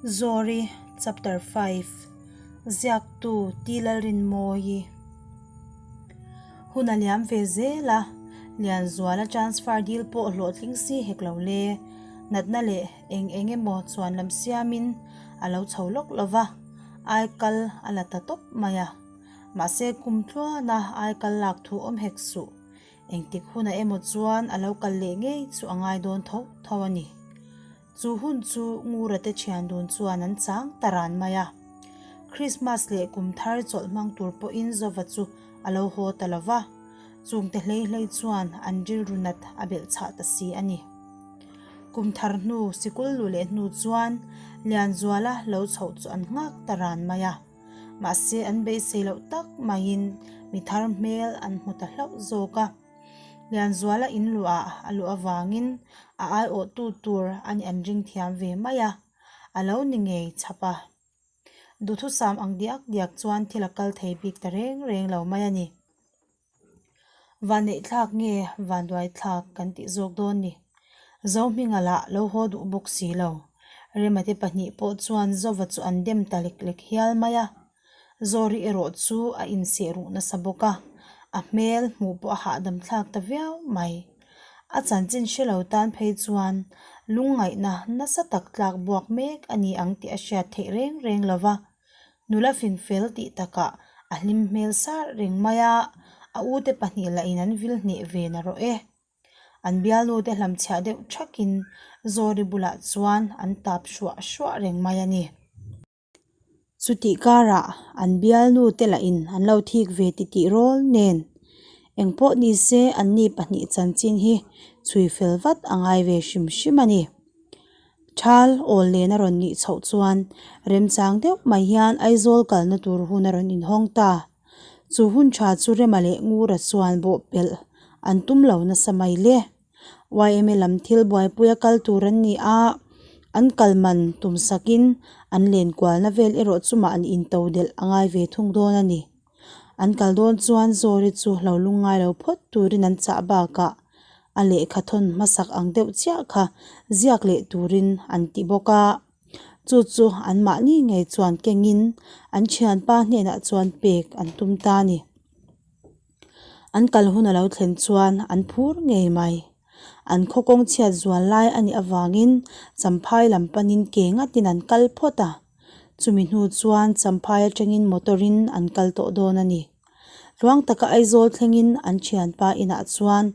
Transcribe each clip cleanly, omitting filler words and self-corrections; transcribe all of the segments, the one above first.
Zawri Chapter 5 Ziaktu T Lalrinmawii Hun a liam ve zel a, Lianzuala transfer dil pawh hlawhtling si hek lo le. Natna leh eng eng emaw chuan lam siamin a lo chho lawk lo va, aikal a la ta tawp mai a. Mahse kum tluana aikal lak thu awm hek suh. Engtik hunah emaw chuan a lo kal leh ngei chu a ngai dawn tho tho a ni. Chu hun chu Ngura te thian dun chuan an chang ta ran mai a. Krismas leh kum thar chawlh hmang tur pawhin Zova chu a lo haw ta lo va, chungte hlei hlei chuan an rilru nat a belh chhah ta si a ni. Kum thar hnu sikul lu leh hnu chuan Lianzuala lo chhoh chu an nghak ta ran mai a. Mahse an beisei loh tak maiin mi thar hmel an hmu ta hlauh zawk a. Lianzuala in luah a luh avangin a aiawhtu tur a nih an ring thiam ve mai a, a lo ni ngei chhap a. Duhthusam ang diak diak chuan thil a kal thei bik ta reng reng lo mai a ni. Vanneihthlak nge vanduaithlak kan tih zawk dawn ni. Zohminga lah lo haw duh bawk si lo. Remate pahnih pawh chuan Zova chu an dem ta lek lek hial mai a. Zawri erawh chu a inseh ruh nasa bawk a, a hmel hmuh pawh a hahdam thlak ta viau mai. A chanchin hre lo tan phei chuan lungngaihna nasa tak tlak buak mek a ni ang tih a hriat theih reng reng lo va. Nula fingfel tih takah a hlim hmel sar reng mai a, a ute pahnih lahin an vil hneh ve na rawh e. An bialnute hlamchhiah deuh thakin Zawri bulah chuan an tap hruah hruah reng mai a ni. Chutih karah an bialnute lahin an lo thik ve titih rawl nen engpawh ni se anni pahnih chanchin hi chhui fel vat a ngai ve hrim hrim a ni. Thal awl nen a rawn nih chhoh chuan remchang deuh mai hian Aizawl kalna tur hun a rawn inhawng ta. Chu hun tha chu Rema leh Ngura chuan bawhpelh an tum lo nasa mai le. Yma lam thil buaipuia kal tur an ni a, an kal man tum sakin an len kualna vel erawh chu mahni into delh a ngai ve thung dawn a ni. An kal dawn chuan Zawri chu lo lungngai lo phawt turin an chah bakah a lehkha thawn hmasak ang deuh chiah kha ziak leh turin an ti bawk a. Chu chu anmahni ngei chuan kengin an thianpa hnenah chuan pek an tum ta a ni. An kal hun a lo thlen chuan an phur ngei mai. An khaw kawng chhiat zual lai a nih avangin Champhai lam panin ke ngatin an kal phawt a. Chumi hnu chuan Champhai atangin motor in an kal tawh dawn a ni. Tluang taka Aizawl thlengin an thianpa inah chuan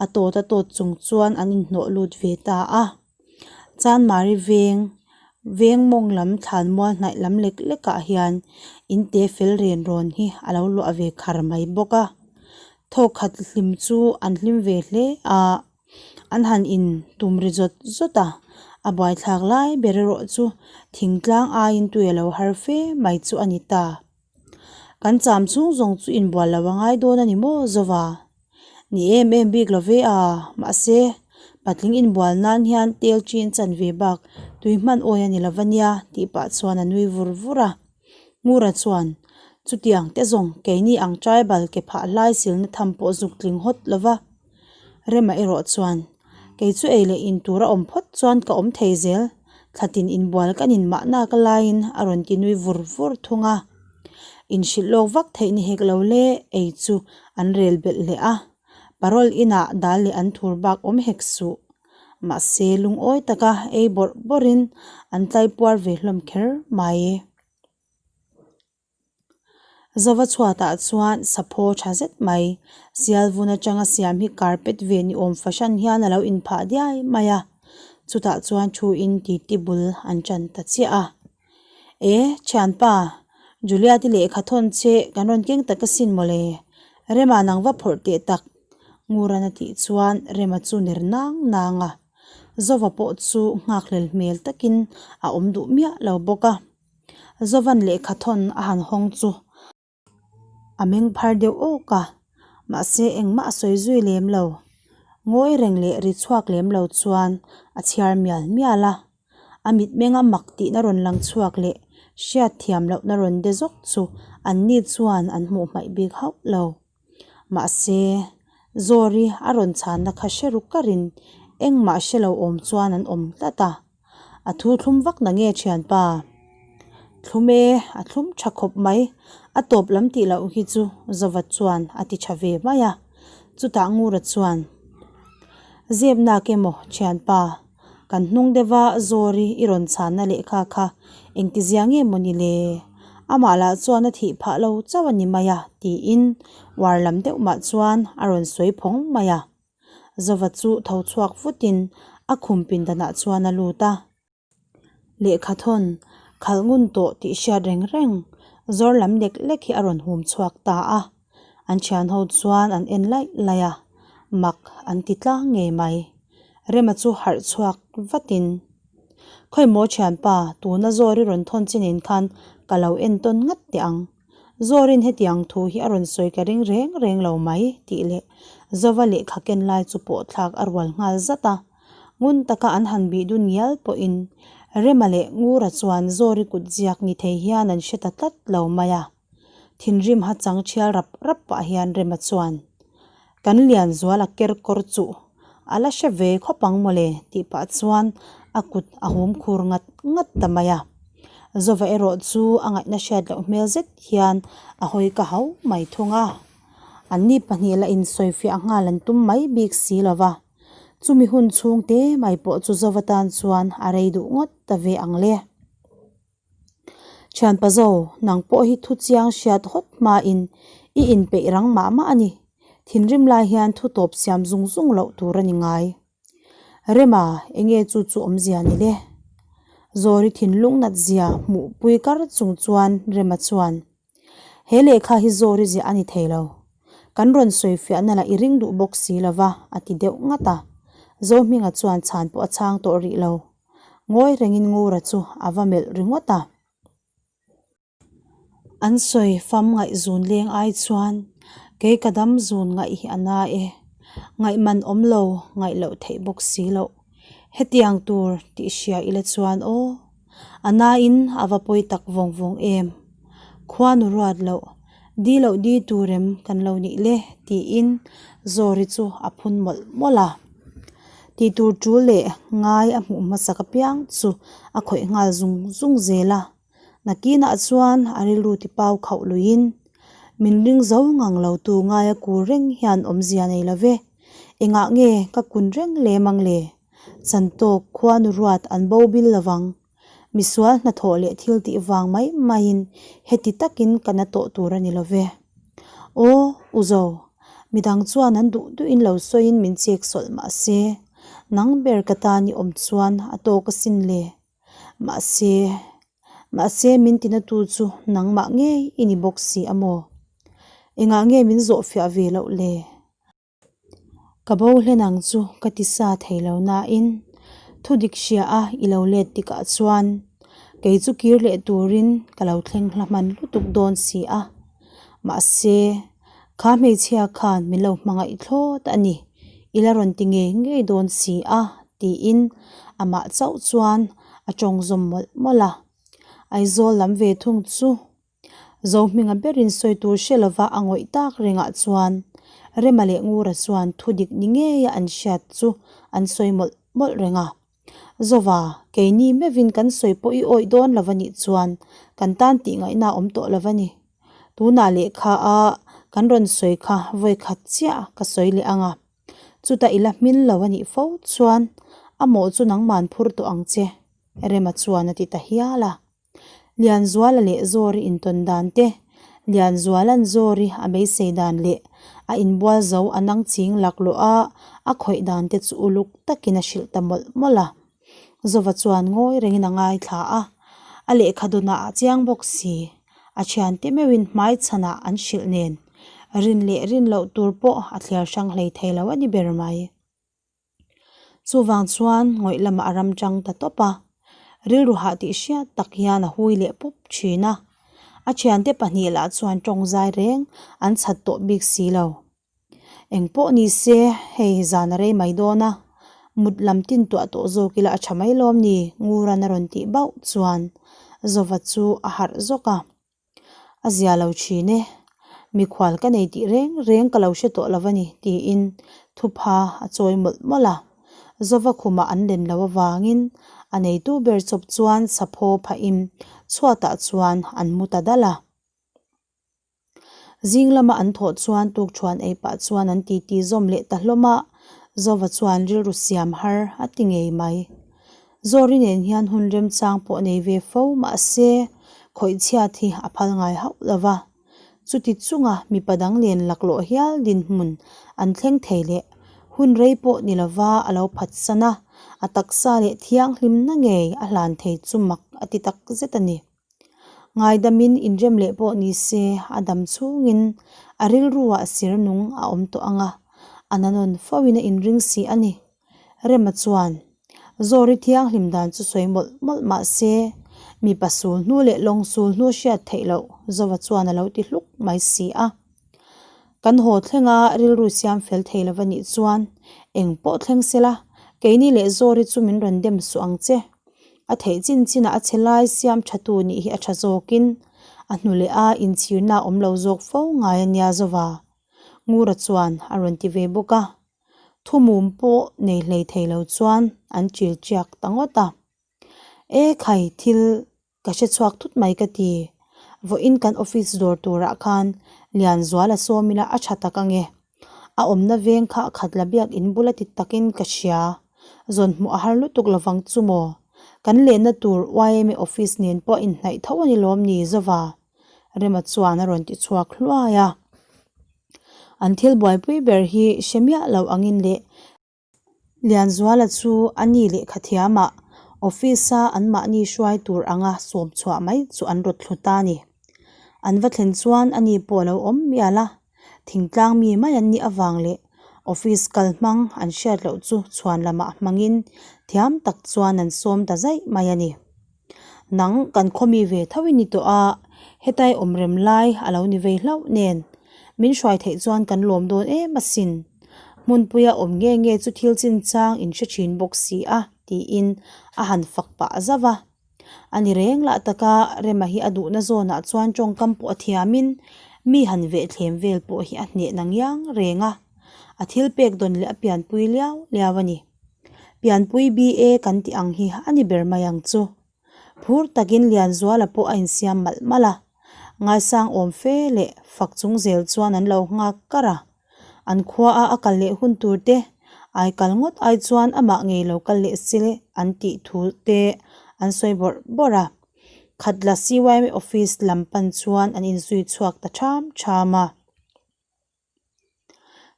a tawt a tawt chung chuan an inhnawh lut ve ta a. Chanmari veng, veng mawng lam thlan mual hnaih lam lek lek ah hian in te fel ren rawn hi a lo luah ve khar mai bawk a. Thawkhat hlim chu an hlim ve hle a, an han in tum ri zawt zawt a, a buaithlak lai ber erawh chu thingtlang aiin tui a lo har fe mai chu a ni ta. Kan cham chhung zawng chu inbual lo a ngai dawn a ni maw Zova? Ni em em bik lo ve a, mahse patling inbual nan hian tel chin chan ve bak tui hman awi a ni lo va nia tih pah chuan a nui vur vur a. Ngura chuan, Chutiang te zawng keini ang tribal ke phah hlai silna tham pawh zuk tling hawt lo va. Rema erawh chuan, Kei chu ei leh in tur a awm phawt chuan ka awm thei zel, thlatin inbual ka nin mahna ka laiin a rawn ti nui vur vur thung a. Inhrilh lawk vak theih ni hek lo le, ei chu an rel belh leh a. Parole inah dal leh an thur bak awm hek suh. Mahse lungawi taka ei bawrh bawrhin an tlaipuar ve hlawm kher mai. Zova chhuatah chuan sapho tha zet mai sial vun atanga siam hi carpet ve ni awm fahran hian a lo inphah diai mai a chutah chuan thu in titi bul an tan ta chiah a e thianpa Juliet i lehkha thawn che kan rawn keng tak asin mawle Rema nang va phawrh teh tak Ngurana tih chuan Rema chu ner nang nang a Zova pawh chu nghakhlel hmel takin a awm duh miah lo bawk a. Zovan lehkha thawn a han hawng chu a meng phar deuh awk a, mahse engmah a sawi zui lem lo. Ngawi reng leh ri chhuak lem lo chuan a chhiar mial mial a, a mitmenga mak tihna rawn lang chhuak leh hriat thiam lohna rawn de zawk chu anni chuan an hmuh hmaih bik hauh lo. Mahse, Zawri a rawn chhanna kha hre ru karin engmah hre lo awm chuan an awm tlat a. A thu thlum vak na nge thianpa? Thlum e, a thlum tha khawp mai, a tawp lam tih loh hi chu Zova chuan a ti tha ve mai a. Chutah Ngura chuan, Zep nak emaw thianpa, kan hnung deuha Zawri i rawn chhanna lehkha kha engtizia nge maw ni le? Amah lah chuan a thih phah lo chauh a ni mai a, tiin uar lam deuh mah chuan a rawn sawi phawng mai a. Zova chu tho chhuak vutin a khum pindanah chuan a lut a. Lehkha thawn khalh ngun tawh tih hriat reng reng zawr lam lek lek hi a rawn hum chhuak ta a, an thian ho chuan an en laih laih a, mak an ti tlang ngei mai. Rema chu harh chhuak vatin, Khawimaw thianpa, tuna zawr i rawn thawn chi nen khan ka lo en tawn ngat teh ang. Zawrin hetiang thu hi a rawn sawi ka ring reng reng lo mai tih leh Zova lehkha ken lai chu pawh thlak a rual nghal zat a. Ngun taka an han bih dun ngial pawhin Rema leh Ngura chuan Zawri kut ziak ni thei hian an hre ta tlat lo mai a. Thinrim ha chang thial rap rap pah hian Rema chuan, Kan Lianzuala ker kawr chuh a la hre ve khawp ang mawle tih pah chuan a kut a hum khur ngat ngat ta mai a. Zova erawh chu a ngaihna hriat loh hmel zet hian a hawi ka hau mai thung a. Anni pahnih la insawifiah nghal an tum mai bik si lo va. Chumi hun chhung te mai pawh chu Zova tan chuan a rei duh ngawt ta ve ang le. Thianpa Zo, nang pawh hi thu chiang hriat hawt hmain i inpeih rang mah mah a ni. Thinrim lai hian thu tawp siam zung zung loh tur a ni ngai. Rema, enge chu chu awmzia ni le? Zawri thinlung nat zia hmuhpui kar chung chuan Rema chuan, He lehkha hi Zawri ziah a ni thei lo. Kan rawn sawi fiahna lah i ring duh bawk si lo va, a ti deuh ngat a. Zohminga chuan chhan pawh a chhang tawh rih lo. Ngawi rengin Ngura chu a va melh ringawt a. An sawi fam ngaih zun leng ai chuan kei ka dam zun ngaih hi a na e. Ngaih man awm lo, ngaih loh theih bawk si loh. Hetiang tur tih hria ila chuan aw. A nain a va pawi tak vawng vawng em? Khuanu ruat loh, di loh di tur em kan lo nih le? tiin Zawri chu a phun mawlh mawlh a. Tih tur tul leh ngai a hmuh hmasak apiang chu a khawih nghal zung zung zel a. Nakinah chuan a rilru ti pau khauh luiin, Min ring zo ngang lo tu ngaia kur reng hian awmzia nei lo ve. Engah nge ka kun reng lem ang le? Chantawk khuanu ruat an bo bil lovang. Misual hnathawh leh thil tih vang mai maiin heti takin ka na tawh tur a ni lo ve. Aw, U Zo, midang chuan an duh duhin lo sawiin min chek sawlh mah se, nang ber ka tan i awm chuan a tawk asin le. Mahse, mahse min tinatu chu nangmah ngei i ni bawk si a maw? Engah nge min zawhfiah ve loh le? Ka bo hlen ang chu ka ti sa thei lo nain thu dik hria a i lo let tikah chuan kei chu kir leh turin ka lo thleng hla hman lutuk dawn si a. Mahse, kha hmeichhia khan min lo hmangaih thlawt a ni, i la rawn ti ngei ngei dawn si a tiin amah chauh chuan a tawng zawm mawlh mawlh a. Aizawl lam ve thung chu Zohminga berin sawi tur hre lova a ngawih tak rengah chuan Rema leh Ngura chuan thu dik ni ngeia an hriat chu an sawi mawlh mawlh reng a. Zova, keini meuhin kan sawi pawh i awih dawn lo a nih chuan kan tan tih ngaihna a awm tawh lo a ni. Tunah lehkha a kan rawn sawi kha vawi khat chiah ka sawi leh ang a. Chutah i la hmin lo a nih fo chuan a mawh chu nangman phur tawh ang che, Rema chuan a ti ta hial a. Lianzuala leh Zawri intawn dan te, Lianzuala'n Zawri a beisei dan leh a inbual zo a nang ching laklawh a a khawih dan te chu uluk takin a hrilh ta mawlh mawlh a. Zova chuan ngawi rengin a ngaithla a, a lehkha dawnah a chiang bawk si. A thiante meuhin hmaichhanah an hrilh nen rin leh rin loh tur pawh a thliar hrang hlei thei lo a ni ber mai. Chuvang chuan ngawih lamah a ram chang ta tawp a, rilru hah tih hriat tak hian a hui leh pup thin a. A thiante pahnih lah chuan tawng zai reng an chhat tawh bik si lo. Eng pawh ni se hei zan a rei mai dawn a, mut lam tin tuah tawh zawk ila a tha mai lawm ni Nguran a rawn tih bauh chuan Zova chu a harh zawk a. A zia lo thin e, mikhual ka nei tih reng reng ka lo hre tawh lo a ni tiin thupha a chawi mawlh mawlh a. Zova khumah an len loh avangin a neitu ber chawp chuan sapho phahin chhuatah chuan an mu ta dal a. Zing lama an thawh chuan tukṭhuan ei pah chuan an titi zawm leh ta hlawm a, Zova chuan rilru siam har a ti ngei mai. Zawri nen hian hun remchang pawh nei ve fo mahse khawih chhiat hi a phal ngai hauh lo va. Chuti chunga mipa dang nen laklawh hial dinhmun an thleng thei leh hun rei pawh ni lova a lo phatsan a, a taksa leh thianghlimna ngei a hlan thei chu mak a ti takzet a ni. Ngaidamin inrem leh pawh ni se a dam chhungin a rilruah sir nung a awm tawh ang a, a na nawn fo in a inring si a ni. Rema chuan Zawri thianghlim dan chu sawi mawlh mawlh mah se mipa sul hnu leh lawng sul hnu hriat theih loh Zova chuan a lo ti hluk mai si a. Kan haw thlenga rilru siam fel thei lo va nih chuan eng pawh thleng sela keini leh Zawri chu min rawn dem suh ang che. A theih chin chinah a chhe lai siam thatu nih hi a tha zawkin a hnu leh a inchhirna a awm lo zawk fo ngai a nia Zova Ngura chuan a rawn ti ve bawk a. Thumum pawh nei hlei thei lo chuan an chil chiak ta ngawt a. E khai thil ka hre chhuak thut mai ka ti. Vawiin kan office dawr turah khan Lianzuala sawm ila a tha tak ange. A awmna veng kha khat la biak in bula ti takin ka hria. Zawn hmuh a har lutuk lovang chu maw? Kan lehna tur yma office nen pawh inhnaih tho a ni lawm ni Zova? Rema chuan a rawn ti chhuak hluai a. An thil buaipui ber hi hre miah lo angin leh Lianzuala chu a ni lehkha thiamah office-a anmahni hruai tur anga sawm chhuah mai chu an rawt thlu ta a ni. An va thlen chuan a ni pawh a lo awm mial a, thingtlang mi mai an nih avang leh office kal hmang an hriat loh chu chhuan lamah hmangin thiam tak chuan an sawm ta zaih mai a ni. Nang kan khawmi ve tho i ni tawh a, hetai awm rem lai a lo ni vei hlauh nen min hruai theih chuan kan lawm dawn em asin. Hmunpuia awm nge nge chu thil chinchang in hre thin bawk si a tiin a han fak pah zauh a. A ni reng lah taka Rema hi a duhna zawnah chuan tawngkam pawh a thiamin mi han vehthlem vel pawh hi a hneh na ngiang reng a, a thil pek dawn leh a pianpui liau liau a ni. Pianpui BA kan tih ang hi a ni ber mai ang chu. Phur takin Lianzuala pawh a insiam malh malh a, ngaisang awm fe leh fak chung zel chuan an lo nghak kar a. An khua a a kal leh hun tur te, ai kal ngawt ai chuan amah ngei lo kal leh se an tih thu te an sawi bawrh bawrh a. Khatla CYMA office lam pan chuan an inzui chhuak ta ṭham ṭham a.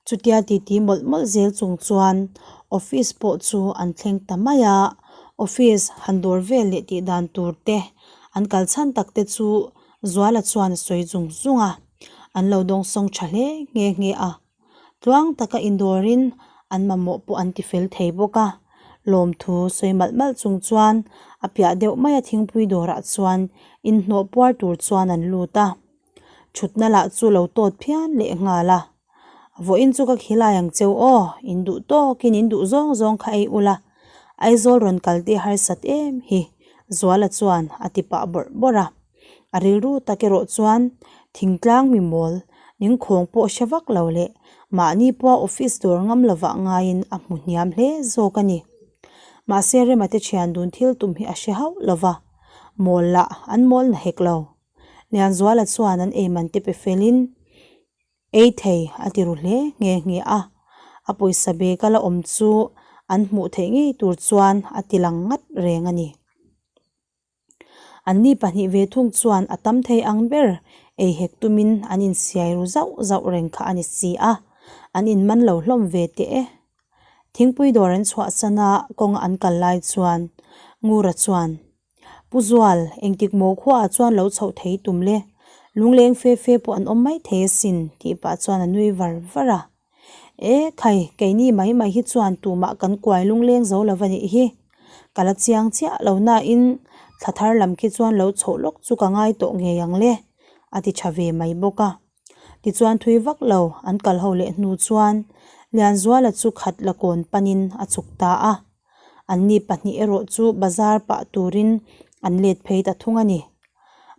Chutia titi mawlh mawlh zel chung chuan office pawh chu an thleng ta mai a, office han dawr vel leh tih dan tur te an kal chhan tak te chu Zuala chuan a sawi zung zung a, an lo dawngsawng tha hle nghe nghe a. Tluang taka indawrin an mamawh pawh an ti fel thei bawk a, lawmthu sawi malh malh chung chuan a piah deuh maia thingpui dawrah chuan inhnawh puar tur chuan an lut a. Thutna lah chu lo tawt phian leh nghal a, Vawiin chu ka khilai ang cheu aw, in duh tawkin in duh zawng zawng kha ei ula, Aizawl rawn kal te harsat em hi, Zuala chuan a ti pah bawrh bawrh a. A rilru tak erawh chuan thingtlang mi mawl, ningkhawng pawh hre vak lo leh mahni pawha office dawr ngam lovah ngaiin a hmu hniam hle zawk a ni. Mahse Rema te thian dun thil tum hi a hre hauh lova, mawl lah an mawl na hek lo. Lianzuala chuan an eiman te pe felin ei thei a ti ru hle nghe nghe a, a pawisa bag a la awm chu an hmuh theih ngei tur chuan a ti lang ngat reng a ni. Anni pahnih ve thung chuan a tam thei ang ber ei hek tumin an insiai ru zauh zauh reng kha a ni si a, an inman lo hlawm ve teh e. Thingpui dawr an chhuahsan a, kawnga an kal lai chuan Ngura chuan Pu Zual, engtik maw khuaah chuan lo chhoh thei tum le? Lungleng fe fe pawh an awm mai thei asin, tih pah chuan a nui var var a. E khai, keini mai mai hi chuan tumah kan kuai lungleng zo lo va nih hi. Ka la chiang chiah lo nain thla thar lam khi chuan lo chhoh lawk chu ka ngai tawh ngei ang le, a ti tha ve mai bawk a. Tichuan thui vak lo an kal ho leh hnu chuan Lianzuala chu khat la kawn panin a chhuk ta a. Anni pahnih erawh chu bazar pah turin an let phei ta thung a ni.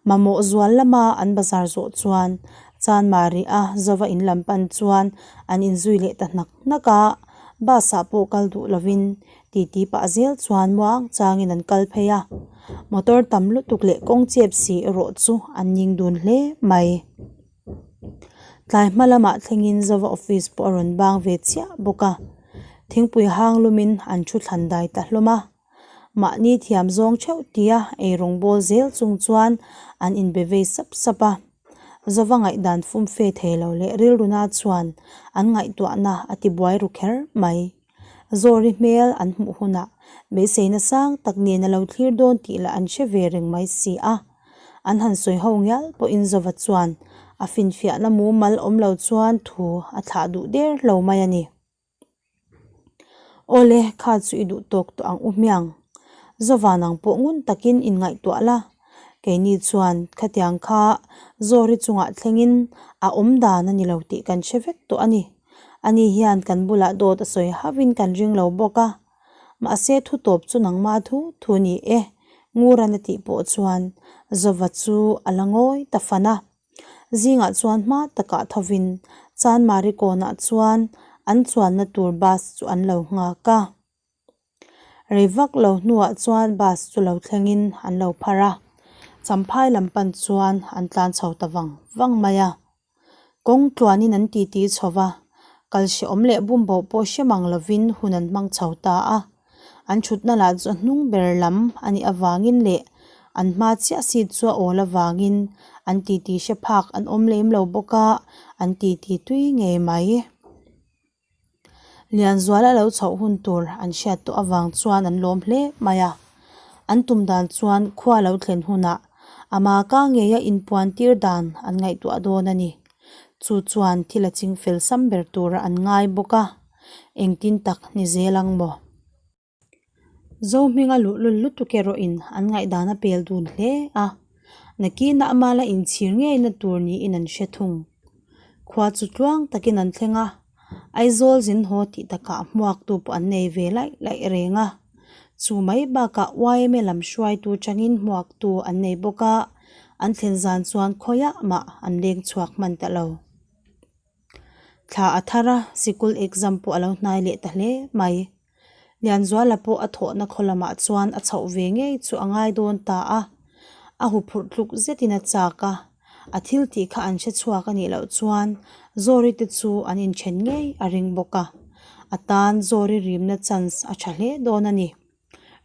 Mamawh zual lama an bazar zawh chuan Chanmari a Zova in lam pan chuan an inzui leh ta hnak hnak a. Bus ah pawh kal duh lovin titi pah zel chuan muang changin an kal phei a, motor tam lutuk leh kawng chep si erawh chu an ning dun hle mai. Tlai hma lamah thlengin Zova office pawh a rawn bang ve chiah bawk a, thingpui hang lumin an thu thlan dai ta hlawm a. Mahni thiam zawng theuh tia eirawng bawl zel chung chuan an inbe vei sap sap a. Zova ngaihdan fumfe thei lo leh rilruna chuan an ngaihtuahna a ti buai ru kher mai. Zawri hmel an hmuh hunah beiseina sang tak nen a lo thlir dawn tih lah an hre ve reng mai si a. An han sawi ho ngial pawhin Zova chuan a finfiahna mumal awm lo chuan thu a thlah duh der lo mai a ni. Awle, kha chu i duh tawk tawh ang u hmiang. Zova nang pawh ngun takin inngaihtuah la. Keini chuan khatiang kha Zawri chungah thlengin a awm dan a ni lo tih kan hre vek tawh a ni. Ani hian kan bulah dawt a sawi hauhin kan ring lo bawk a. Mahse thu tawp chu nangma thu thu ni e, Ngurana tih pawh chuan Zova chu a la ngawi ta fan a. Zingah chuan hma takah thovin Chanmari kawnah chuan an chuanna tur bus chu an lo nghak a. Rei vak lo hnuah chuan bus chu lo thlengin an lo phar a, Champhai lam pan chuan an tlan chho ta vang vang mai a. Kawng tluanin an titi chho va, kal hrehawm leh bumboh pawh hre mang lovin hun an hmang chho ta a. An thutna lah chu a hnung ber lam a nih avangin leh an hma chiah seat chu a awl avangin an titi hre phak an awm lem lo bawk a, an titi tui ngei mai. Lianzuala lo chhoh hun tur an hriat tawh avang chuan an lawm hle mai a, an tum dan chuan khua lo thlen hunah ama ka ngeia inpuan tir dan an ngaihtuah dawn a ni. Chu chuan thil a ching fel sam ber tura an ngai bawk a, engtin tak ni zel ang maw? Zohminga luhlul lutuk erawhin an ngaihdan a pel dun hle a, nakinah ama la inchhir ngeina tur niin an hre thung. Khua chu tluang takin an thleng a, Aizawl zin haw tih takah hmuaktu pawh an nei ve laih laih reng a. Chu mai bakah yma lam hruaitu changin hmuaktu an nei bawk a, an thlen zan chuan khawiah mah an leng chhuak hman ta lo. Thla a thar a, sikul exam pawh a lo hnai leh ta hle mai. Lianzuala pawh a thawhna khaw lamah chuan a chhoh ve ngei chu a ngai dawn ta a, a huphurh tluk zetin a chak a, a thil tih kha an hre chhuak a nih loh chuan Zawri te chu an inthen ngei a ring bawk a, a tan Zawri rimna chance a tha hle dawn a ni.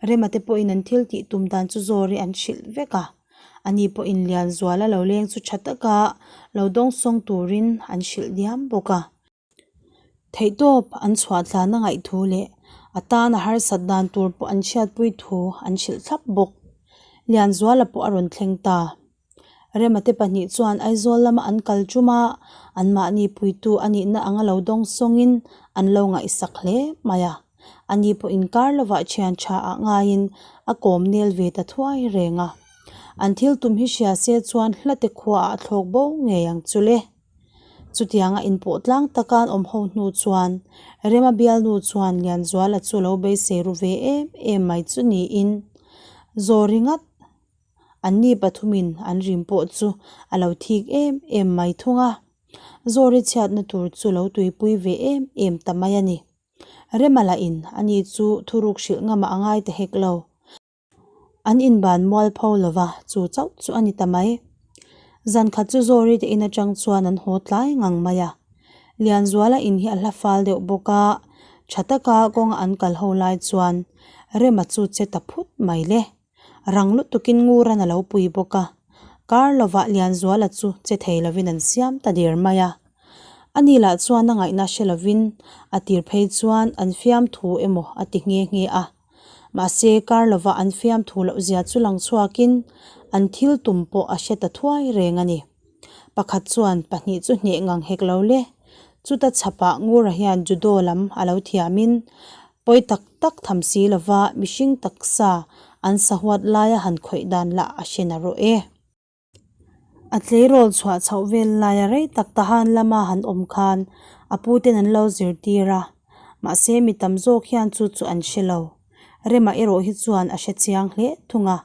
Rema te pawhin an thil tih tum dan chu Zawri an hrilh vek a, ani pawhin Lianzuala lo leng chu tha taka lo dawngsawng turin an hrilh diam bawk a. Theihtawp an chhuah tlan a ngaih thu leh a tan a harsat dan tur pawh an chhiatpui thu an hrilh thlap bawk. Lianzuala pawh a rawn thleng ta. Rema te pahnih chuan Aizawl lama an kal tum a, anmahni puitu a nihna anga lo dawng sawngin an lo ngaihsak hle mai a. Ani pawh inkar lovah thian tha ah ngaiin a kawm nel ve ta thuai reng a. An thil tum hi hria se chuan hlate khuaah a thlawk bo ngei ang chu le. Chutianga inpawh tlang taka an awm ho hnu chuan Rema bialnu chuan Lianzuala chu lo beisei ru ve em em mai chu niin Zawri ngat anni pathumin an rim pawh chu a lo thik em em mai thung a, Zawri chhiatna tur chu lo tuipui ve em em ta mai a ni. Rema lahin ani chu thuruk hrilh ngamah a ngai ta hek lo. An inban mual pho lo va, chu chauh chu a ni ta mai. Zan khat chu Zawri te in atang chuan an haw tlai ngang mai a. Lianzuala in hi a hla fal deuh bawk a, tha taka kawnga an kal ho lai chuan Rema chu che ta phut mai le. Rang lutukin Nguran a lo pui bawk a, kar lovah Lianzuala chu che thei lovin an siam ta der mai a. Ani lah chuan a ngaihna hre lovin a tir phei chuan an fiamthu emaw a ti nghe nghe a. Mahse, kar lova an fiamthu loh zia chu lang chhuakin an thil tum pawh a hre ta thuai reng a ni. Pakhat chuan pahnih chu hneh ngang hek lo le. Chuta chhapah Ngura hian judo lam a lo thiamin pawi tak tak tham si lova mihring taksa an sahuat laia han khawih dan lah a hre na rawh e. A tleirawl chhuah chhoh vel laia rei tak tahan lama han awm khan a puten an lo zirtir a, mahse mi tam zawk hian chu chu an hre lo. Rema erawh hi chuan a hre chiang hle thung a,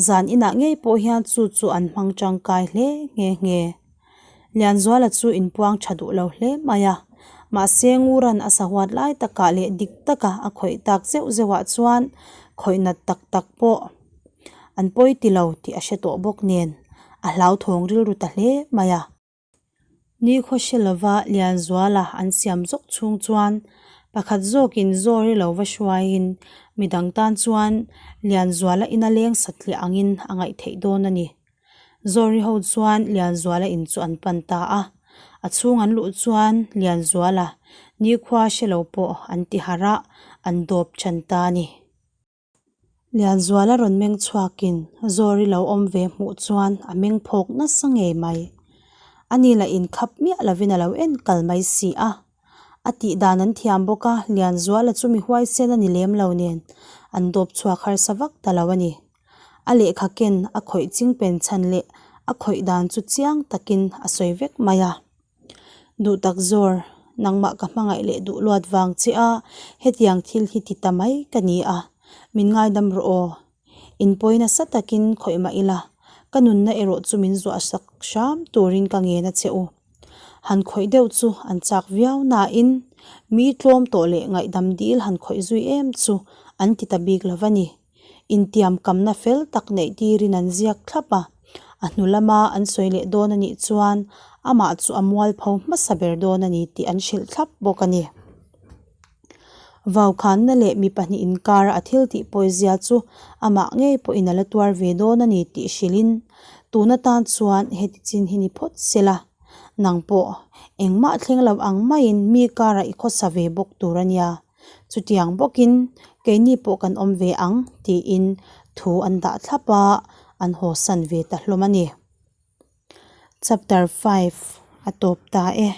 zan inah ngei pawh hian chu chu an hmang tangkai hle nghe nghe. Lianzuala chu inpuang tha duh lo hle mai a, Mahse Ngura'n a sahuat lai takah leh dik taka a khawih tak zeuh zeuhah chuan khawih nat tak tak pawh an pawi ti lo tih a hre tawh bawk nen a hlauthawng rilru ta hle mai a. Nikhaw hre lova Lianzuala an siam zawk chhung chuan pakhat zawkin Zawri lo va hruaiin midang tan chuan Lianzuala ina leng satliah angin a ngaih theih dawn a ni. Zawri ho chuan Lianzuala in chu an pan ta a, a chhung an luh chuan Lianzuala nikhua hre lo pawh an ti harh a, an dawp than ta a ni. Lianzuala rawn meng chhuakin Zawri lo awm ve hmuh chuan a meng phawk nasa ngei mai. Ani lah inkhap miah lovin a lo en kal mai si a. A tih dan an thiam bawk a, Lianzuala chu mi huaisen a ni lem lo nen an dawp chhuak harsa vak ta lo a ni. A lehkha ken a khawih ching pen chhan leh a khawih dan chu chiang takin a sawi vek mai a. Duh tak zawr, nangmah ka hmangaih leh duh luat vang che a, hetiang thil hi ti ta mai ka ni a, min ngaidam rawh aw. Inpawi nasa takin khawih mah ila, ka nunna erawh chu min zuah sak hram turin ka ngen a che u. Han khawih deuh chu an chak viau nain mi tlawm tawh leh ngaihdam dil han khawih zui em chu an ti ta bik lo va ni. Intiam kamna fel tak neih tirin an ziak thlap a, a hnu lama an sawi leh dawn a nih chuan amah chu a mualpho hmasa ber dawn a ni tih an hrilh thlap bawk a ni. Vaukhanna leh mi pahnih inkara a thil tih pawizia chu amah ngei pawhin a la tuar ve dawn a ni tih hrilhin tun atan chuan heti chin hi ni phawt se la, nang pawh engmah thleng lo ang maiin mi karah i khawsa ve bawk tur a nia. Chutiang bawkin keini pawh kan awm ve ang tiin thu an dah thlap a, an haw san ve ta hlawm a ni. Chapter 5 a tawp ta e.